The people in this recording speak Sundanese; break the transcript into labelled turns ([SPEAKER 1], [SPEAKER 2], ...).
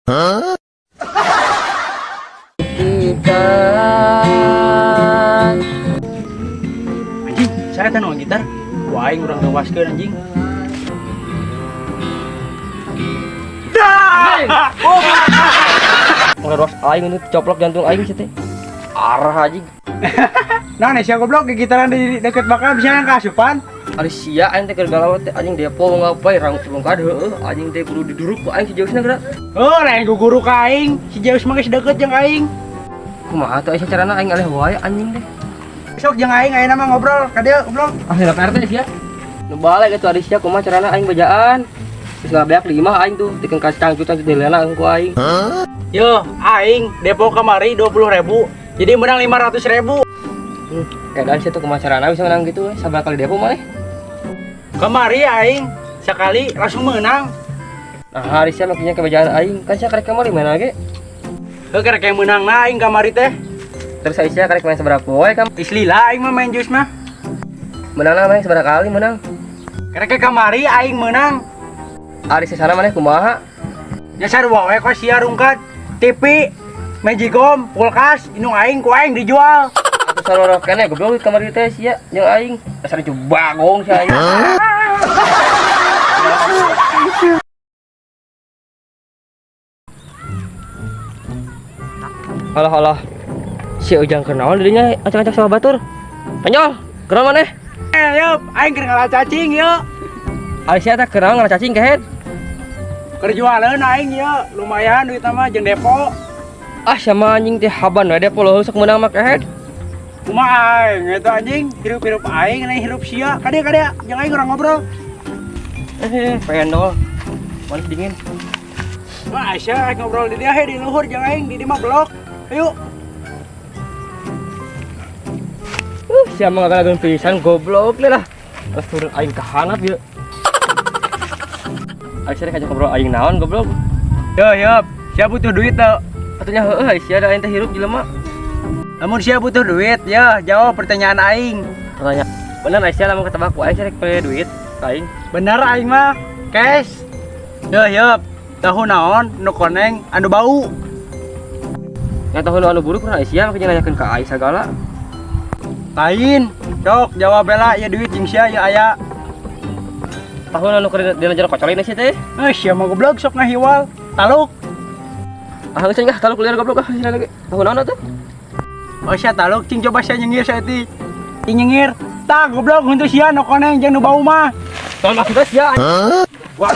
[SPEAKER 1] Anjing, saya teh nu gitar. Wah, aing urang tewaskeun anjing. Dah!
[SPEAKER 2] Ngeros aing itu coplok jantung aing sih teh. Arah anjing.
[SPEAKER 1] Nah, nih sia goblok gitaran di deket bakal bisa yang kasupan.
[SPEAKER 2] Ari sia aing teh keur galau teh anjing depo ngapai rangkad heueuh anjing teh kudu diduruk ku aing si Zeusna geura.
[SPEAKER 1] Oh, lain guru ka aing. Si Zeus mah geus deket jeung aing.
[SPEAKER 2] Kumaha tuh aya carana aing aleh wae anjing teh.
[SPEAKER 1] Sok jeung aing ayeuna mah ngobrol ka dieu goblok.
[SPEAKER 2] Ah heula RT sia. Nu balik atuh ari sia kumaha carana aing bejaan. Geus ngabeak di imah aing tuh tikeun ka cangcut-cangcut dilena ku aing.
[SPEAKER 1] Yo, aing depo kamari 20.000. Jadi menang 500.000.
[SPEAKER 2] Keadaan sia tuh kumaha carana bisa menang gitu sabar kali depo mah.
[SPEAKER 1] Kamari aing sekali langsung menang.
[SPEAKER 2] Nah, hari sia makinya kebejaan aing kan sia karek kamari mana ge?
[SPEAKER 1] Heuh karek yang menang na aing kamari teh.
[SPEAKER 2] Terus ari sia karek main sabaraha poe kam?
[SPEAKER 1] Geus lila aing mah main jus mah.
[SPEAKER 2] Menang main sabaraha kali menang?
[SPEAKER 1] Karek kamari aing menang.
[SPEAKER 2] Ari sesana maneh kumaha?
[SPEAKER 1] Ya sarua we kok sia rungkad. TV, magicom, kulkas, indung aing ku aing dijual.
[SPEAKER 2] Atuh sarua keneh goblok kamari teh sia jeung aing. Dasar bagong sia aing. Alah alah. Si Ujang kenaon dirinya acak-acak sama batur. Penyol, kenaon maneh?
[SPEAKER 1] Yup, aing keur ngala cacing yuk.
[SPEAKER 2] Ari sia teh kenaon ngala cacing kehed?
[SPEAKER 1] Keur jualan aing yuk, lumayan duit mah jeung depo.
[SPEAKER 2] Ah sama anjing teh haban we depo leuheung sok meunang mah kehed.
[SPEAKER 1] Kumaha aing eta anjing, hirup-hirup aing lain hirup sia. Kadieu kadieu, jeung aing urang ngobrol.
[SPEAKER 2] Pendol. Manis dingin.
[SPEAKER 1] Wah, Aisyah aing ngobrol di dia he di luhur jeung aing di dieu mah blok. Ayo.
[SPEAKER 2] Sia mah ngagalageun pisan goblok lah. Terus turun aing ka handap ieu. Aisyah rek ngobrol aing naon goblok.
[SPEAKER 1] Yo yo, sia butuh duit teu?
[SPEAKER 2] Atunya heueuh sia da aing teh hirup jelema.
[SPEAKER 1] Lamun sia butuh duit, ya jawab pertanyaan aing.
[SPEAKER 2] Pertanyaan. Bener Aisyah lamun ketebak ku aing sia rek beli duit ka aing.
[SPEAKER 1] Bener aing mah, cash. Yo yo, tahu naon nu koneng anu bau.
[SPEAKER 2] Yang tahu anu buruk kurang Aisyah makanya nanyakeun ka aing sagala.
[SPEAKER 1] Lain, sok jawab bela ya duit jeung sia ya aya.
[SPEAKER 2] Tahu anu keur dina jero kocolin sia teh.
[SPEAKER 1] Eh sia mah goblok sok ngahiwal. Taluk.
[SPEAKER 2] Ah geus ah taluk liar goblok ah sia lagi. Tahu naon atuh?
[SPEAKER 1] Oh sia taluk cing coba sia nyengir sia teh. Cing nyengir. Tah goblok huntu sia nu koneng jeung nu bau mah.
[SPEAKER 2] Tahun maksudnya sia.
[SPEAKER 1] Wah.